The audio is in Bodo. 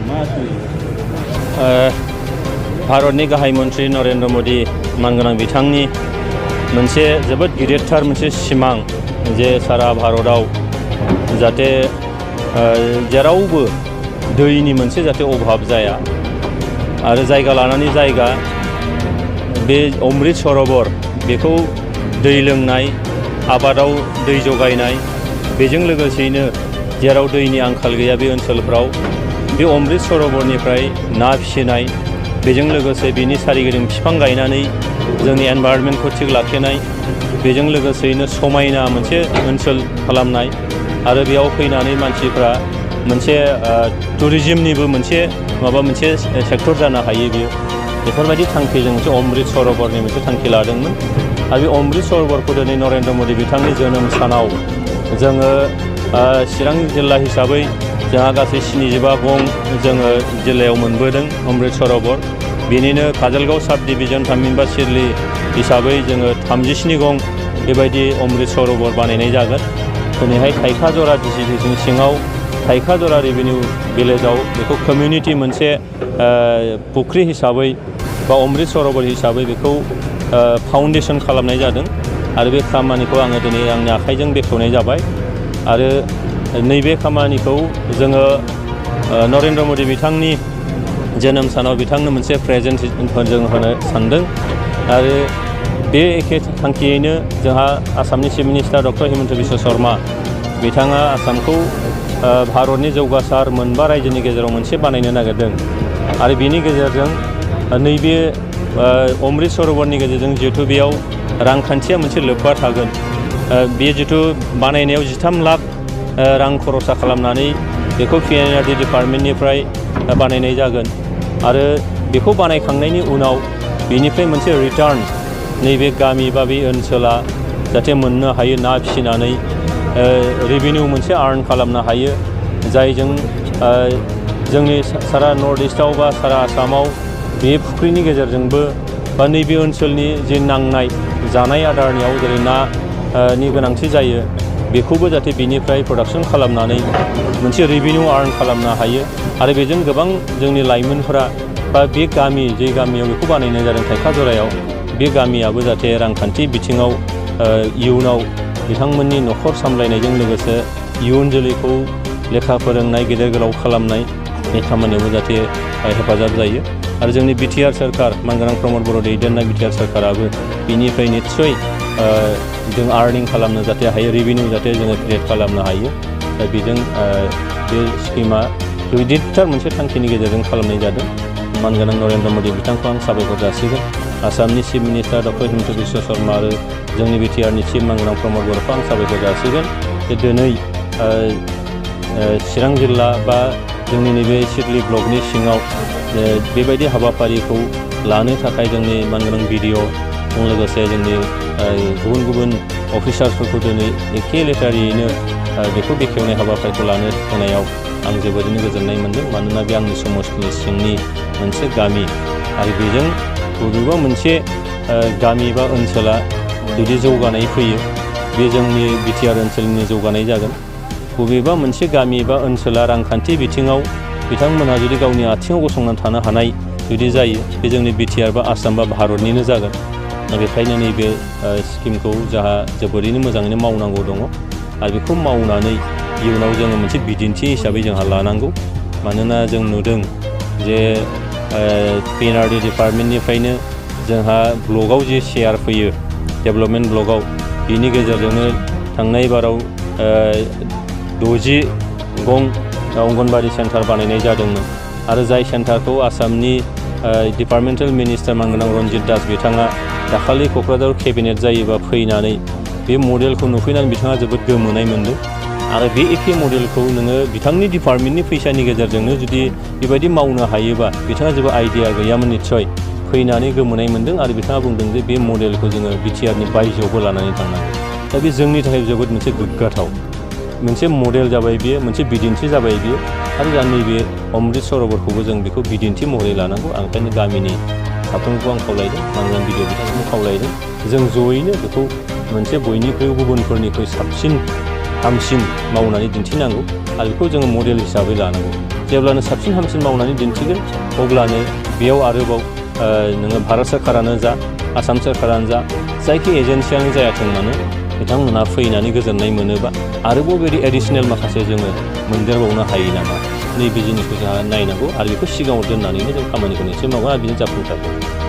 मा सोलियो भारतनि गाहाय मन्त्रि नरेन्द्र मदि मानगोनां बिथांनि मोनसे जोबोद गिदिरथार मोनसे सिमां जे सारा भारताव जाहाथे जेरावबो दैनि मोनसे जाहाथे अभाब जाया आरो जायगा लानानै जायगा बे अमृत सरोवर बेखौ दै लोंनाय आबादाव दै जगायनाय बेजों लोगोसेयैनो जेराव दैनि आंखाल गैया बे ओनसोलफ्राव बे अमृत सरोवरनिफ्राय ना फिसिनाय बेजों लोगोसे बिनि सारिगिदिं बिफां गायनानै जोंनि एनभायरनमेन्टखौ थिग लाखिनाय बेजों लोगोसेयैनो समायना मोनसे ओनसोल खालामनाय आरो बेयाव फैनानै मानसिफ्रा मोनसे टुरिज्मनिबो मोनसे सेक्टर जानो हायो बियो बेफोरबायदि थांखिजों मोनसे अमृत सरोवरनि मोनसे थांखि लादोंमोन आरो बे अमृत सरोवरखौ दिनै नरेन्द्र मदि बिथांनि जोनोम सानाव जोङो चिरां जिल्ला हिसाबै जोंहा गासै 75 गं जोङो जिल्लायाव मोनबोदों अमृत सरोवर बेनिनो काजलगांव साब डिभिजन थामहिनबा सिडली हिसाबै जोङो 37 गं बेबायदि अमृत सरोवर बानायनाय जागोन दिनैहाय थाइखाजरा डिसिसिनि सिङाव थाइखाजरा रेभिनिउ भिलेजाव बेखौ कमिउनिटि मोनसे फुख्रि हिसाबै बा अमृत सरोवर हिसाबै बेखौ फाउन्डेसन खालामनाय जादों आरो बे खामानिखौ आङो दिनै आंनि आखाइजों बेखेवनाय जाबाय आरो नैबे खामानिखौ जोङो नरेन्द्र मदि बिथांनि जोनोम सानाव बिथांनो मोनसे प्रेजेन्टेसन जों होनो सानदों आरो बे एखे थांखियैनो जोंहा आसामनि chief minister doctor Himanta Biswa Sharma बिथाङा आसामखौ भारतनि जौगासार मोनबा रायजोनि गेजेराव मोनसे बानायनो नागिरदों आरो बेनि गेजेरजों नैबे अमृत सरोवरनि गेजेरजों जिहेतु बेयाव रांखान्थिया मोनसे लोब्बा थागोन बे जिथु बानायनायाव 13 लाख रां खरसा खालामनानै बेखौ पिएनआरडि डिपार्टमेन्टनिफ्राय बानायनाय जागोन आरो बेखौ बानायखांनायनि उनाव बेनिफ्राय मोनसे रिटार्न नैबे गामि बा बे ओनसोला जाहाथे मोननो हायो ना फिसिनानै रेभिनिउ मोनसे आर्न खालामनो हायो जायजों जोंनि सारा नर्थ इस्टआव बा सारा आसामाव बे फुख्रिनि गेजेरजोंबो बा नैबे ओनसोलनि जि नांनाय जानाय आदारनियाव जेरै नानि गोनांथि जायो बेखौबो जाहाथे बिनिफ्राय प्रडाक्सन खालामनानै मोनसे रेभिनिउ आर्न खालामनो हायो आरो बेजों गोबां जोंनि लाइमोनफोरा बा बे गामि जे गामियाव बेखौ बानायनाय जादों थाइखाजरायाव बे गामियाबो जाहाथे रांखान्थि बिथिङाव इयुनाव बिथांमोननि न'खर सामलायनायजों लोगोसे इयुन जोलैखौ लेखा फोरोंनाय गेदेर गोलाव खालामनाय बे खामानियावबो जाहाथे हेफाजाब जायो आरो जोंनि बिटिआर सोरखार मानगोनां प्रमद बर' दैदेननाय बिटिआर सोरखाराबो बिनिफ्राय निस्सय जों आर्निं खालामनो जाहाथे हायो रेभिनिउ जाहाथे जोङो क्रिएट खालामनो हायो दा बेजों बे स्किमा गिदिरथार मोनसे थांखिनि गेजेरजों खालामनाय जादों मानगोनां नरेन्द्र मदि बिथांखौ आं साबायखर जासिगोन आसामनि chief minister doctor Himanta Biswa Sharma आरो जोंनि बिटिआरनि चिफ मानगोनां प्रमद बर'खौ आं साबायखर जासिगोन जे दिनै चिरां जिल्ला बा जोंनि नैबे सिडली ब्लकनि सिङाव बेबायदि हाबाफारिखौ लानो थाखाय जोंनि मानगोनां बिडिअ'जों लोगोसे जोंनि गुबुन गुबुन अफिसार्सफोरखौ दिनै एखे लेटारियैनो बेखौ बेखेवनाय हाबाफारिखौ लानो होनायाव आं जोबोरैनो गोजोननाय मोनदों मानोना बे आंनि समस्तिनि सिंनि मोनसे गामि आरो बेजों बबेबा मोनसे गामि बा ओनसोला जुदि जौगानाय फैयो बे जोंनि बिटिआर ओनसोलनि जौगानाय जागोन बबेबा मोनसे गामि बा ओनसोला रांखान्थि बिथिङाव बिथांमोनहा जुदि गावनि आथिङाव गसंनानै थानो हानाय जुदि जायो बे जोंनि बिटिआर बा आसाम बा भारतनिनो जागोन बेखायनो नैबे स्किमखौ जोंहा जोबोरैनो मोजाङैनो मावनांगौ दङ आरो बेखौ मावनानै इयुनाव जोङो मोनसे बिदिन्थि हिसाबै जोंहा लानांगौ मानोना जों नुदों जे पिएनआरडि डिपार्टमेन्टनिफ्रायनो जोंहा ब्लकआव जे शेयार फैयो डेभेलपमेन्ट ब्लकआव बिनि गेजेरजोंनो थांनाय बाराव 60 गं अंगनबादि सेन्टार बानायनाय जादोंमोन आरो जाय सेन्टारखौ आसामनि डिपार्टमेन्टेल मिनिस्टार मानगोनां रन्जित दास बिथाङा दाखालि क'क्राझार केबिनेट जायोबा फैनानै बे मडेलखौ नुफैनानै बिथाङा जोबोद गोमोनाय मोन्दों आरो बे एखे मडेलखौ नोङो बिथांनि डिपार्टमेन्टनि फैसानि गेजेरजोंनो जुदि बेबायदि मावनो हायोबा बिथाङा जेबो आइडिया गैयामोन निस्सय फैनानै गोमोनाय मोन्दों आरो बिथाङा बुंदों जे बे मडेलखौ जोङो बिटिआरनि बायजोआवबो लानानै थांनांगौ दा बे जोंनि थाखाय जोबोद मोनसे गोग्गाथाव मोनसे मडेल जाबाय बियो मोनसे बिदिन्थि जाबाय बियो आरो दा नैबे अमृत सरोवरखौबो जों बेखौ बिदिन्थि महरै लानांगौ आं ओंखायनो गामिनि साफ्रोमखौ आं खावलायदों मानगोनां बिडिअ बिथांखौ खावलायदों जों जयैनो बेखौ मोनसे बयनिख्रुइ गुबुनफोरनिख्रुइ साबसिन हामसिन मावनानै दिन्थिनांगौ आरो बेखौ जोङो मडेल हिसाबै लानांगौ। जेब्लानो साबसिन हामसिन मावनानै दिन्थिगोन अब्लानो बेयाव आरोबाव नोङो भारत सोरखारानो जा आसाम सोरखारानो जा जायखि एजेन्सियानो जायाथों मानो बिथांमोनहा फैनानै गोजोननाय मोनोबा आरोबाव बेबायदि एडिसनेल माखासे जोङो मोनदेरबावनो हायो नामा नैबे जिनिसखौ जोंहा नायनांगौ आरो बेखौ सिगाङाव दोननानैनो जों खामानिखौ निस्सय मावगोन आरो बिदिनो जाफुंसारगोन।